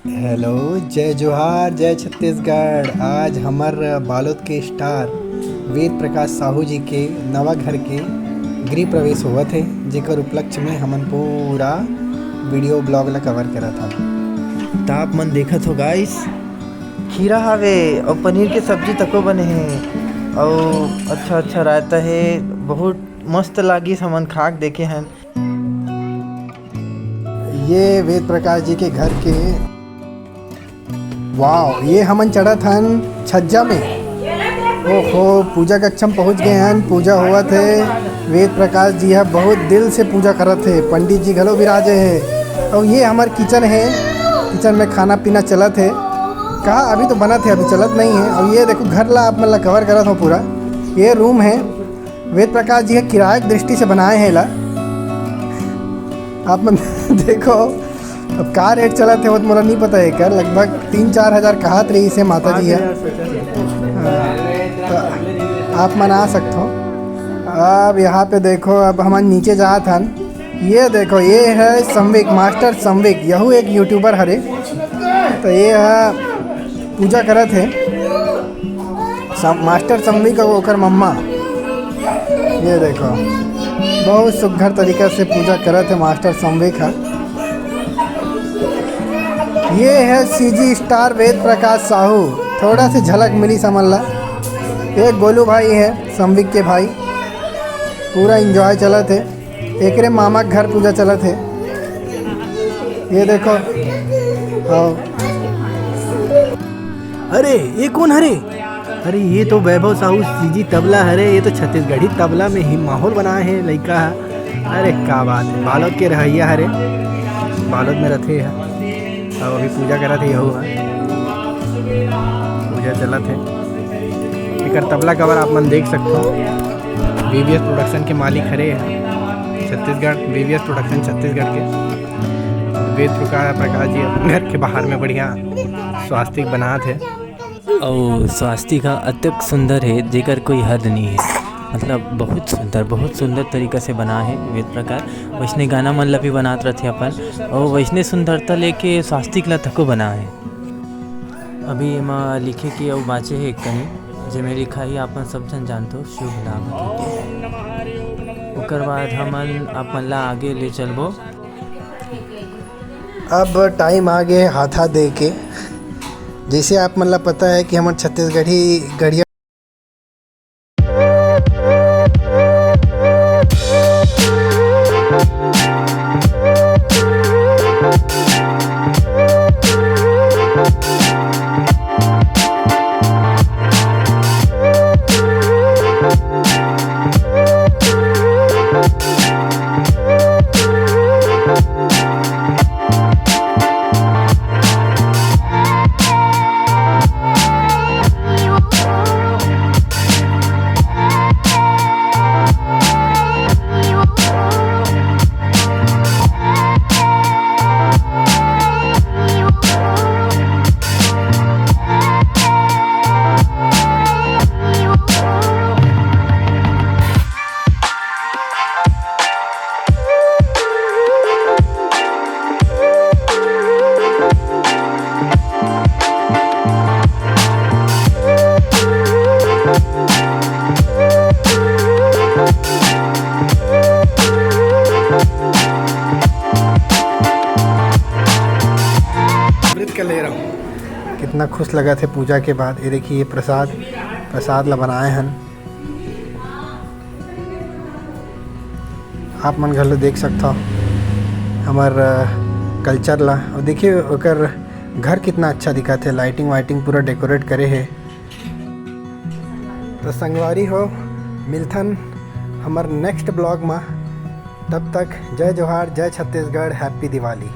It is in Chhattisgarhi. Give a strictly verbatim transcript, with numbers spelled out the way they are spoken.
हेलो, जय जोहार, जय छत्तीसगढ़। आज हमर बालोद के स्टार वेद प्रकाश साहू जी के नवा घर के गृह प्रवेश होवत हे, जेकर उपलक्ष्य में हमन पूरा वीडियो ब्लॉग ला कवर करत हन। त आप मन देखत हो गाइस, खीरा हावे अउ पनीर के सब्जी तको बने हे अउ अच्छा अच्छा रायता हे, बहुत मस्त लागिस, हमन खा के देखे हन। ये वेद प्रकाश जी के घर के, वाओ, ये हमन चढ़त हन छज्जा में। ओहो, पूजा कक्ष में पहुंच गए हन, पूजा होवत हे। वेद प्रकाश जी ह बहुत दिल से पूजा करत हे, पंडित जी घलो विराजे हे। अउ ये हमर किचन हे, किचन में खाना पीना चलत हे। कहा अभी तो बनत हे, अभी चलत नहीं हे। अउ ये देखो घर ला आप मन ला कवर करत हो पूरा। ये रूम हे, वेद प्रकाश जी ह किराया के दृष्टि से बनाए हे एला। आप मन देखो, अब का रेट चलत हे, वो तो मोला नहीं पता हे एकर, लगभग तीन चार हजार कहत रहिस हे माता जी ह। हाँ, तो आप मन आ सकत हो। अब यहाँ पे देखो, अब हमन नीचे जात हन। ये देखो, ये हे संविक, मास्टर संविक, यहू एक यूट्यूबर हरे। तो ये ह पूजा करत हे। सम-, मास्टर संविक अउ ओकर मम्मा, ये देखो, बहुत सुघर तरीका से पूजा करत हे मास्टर संविक ह। ये हे सीजी स्टार वेद प्रकाश साहू, थोड़ा से झलक मिली समझ ला। ये गोलू भाई हे, संविक के भाई, पूरा एंजॉय चलत हे। एकरे मामा के घर पूजा चलत हे। ये देखो, हाँ। अरे, ये कौन हरे? अरे, ये तो वैभव साहू सीजी तबला हरे। ये तो छत्तीसगढ़ी तबला में ही माहौल बनाए हे लइका ह। अरे, का बात हे, बालोद के रहइया हरे, बालोद में रथे ह। अउ अभी पूजा करत हे, यहू ह। पूजा चलत हे। एकर तबला कवर आप मन देख सकथो। वीवीएस प्रोडक्शन के मालिक हरे ह छत्तीसगढ़, वीवीएस प्रोडक्शन छत्तीसगढ़ के वेद प्रका-, प्रकाश जी अपन घर के बाहर में बढ़िया स्वास्तिक बनात हे। अउ स्वास्तिक ह अतेक सुंदर हे, जेकर कोई हद नहीं हे। मतलब, बहुत सुंदर, बहुत सुंदर तरीका से बना हे वेद प्रकाश। वैसने गाना मन ला भी बनात रथे अपन, अउ वैसने सुंदरता लेके स्वास्तिक ला तको बना हे। अभी एमा लिखे के अउ बाँचे हे एक कनी, जेमे लिखाही आप मन सब झन जानथो, शुभ लाभ कहिके। ओकर बाद हमन आप मन ला आगे ले चलबो। अब टाइम आ गे हाथा दे के। जैसे आप मन ला पता है कि हमर छत्तीसगढ़ी गढ़िया अमृत के ले रहा हूँ। कितना खुश लगा थे पूजा के बाद। ये देखिए, ये प्रसाद, प्रसाद ला बनाए हन। आप मन घलो देख सकथव हमर, अ, कल्चर ला। अउ देखिए, ओकर घर कितना अच्छा दिखत हे, लाइटिंग वाइटिंग पूरा डेकोरेट करे हे। तो संगवारी हो, मिलथन हमर नेक्स्ट ब्लॉग मा। तब तक जय जोहार, जय छत्तीसगढ़, हैप्पी दिवाली।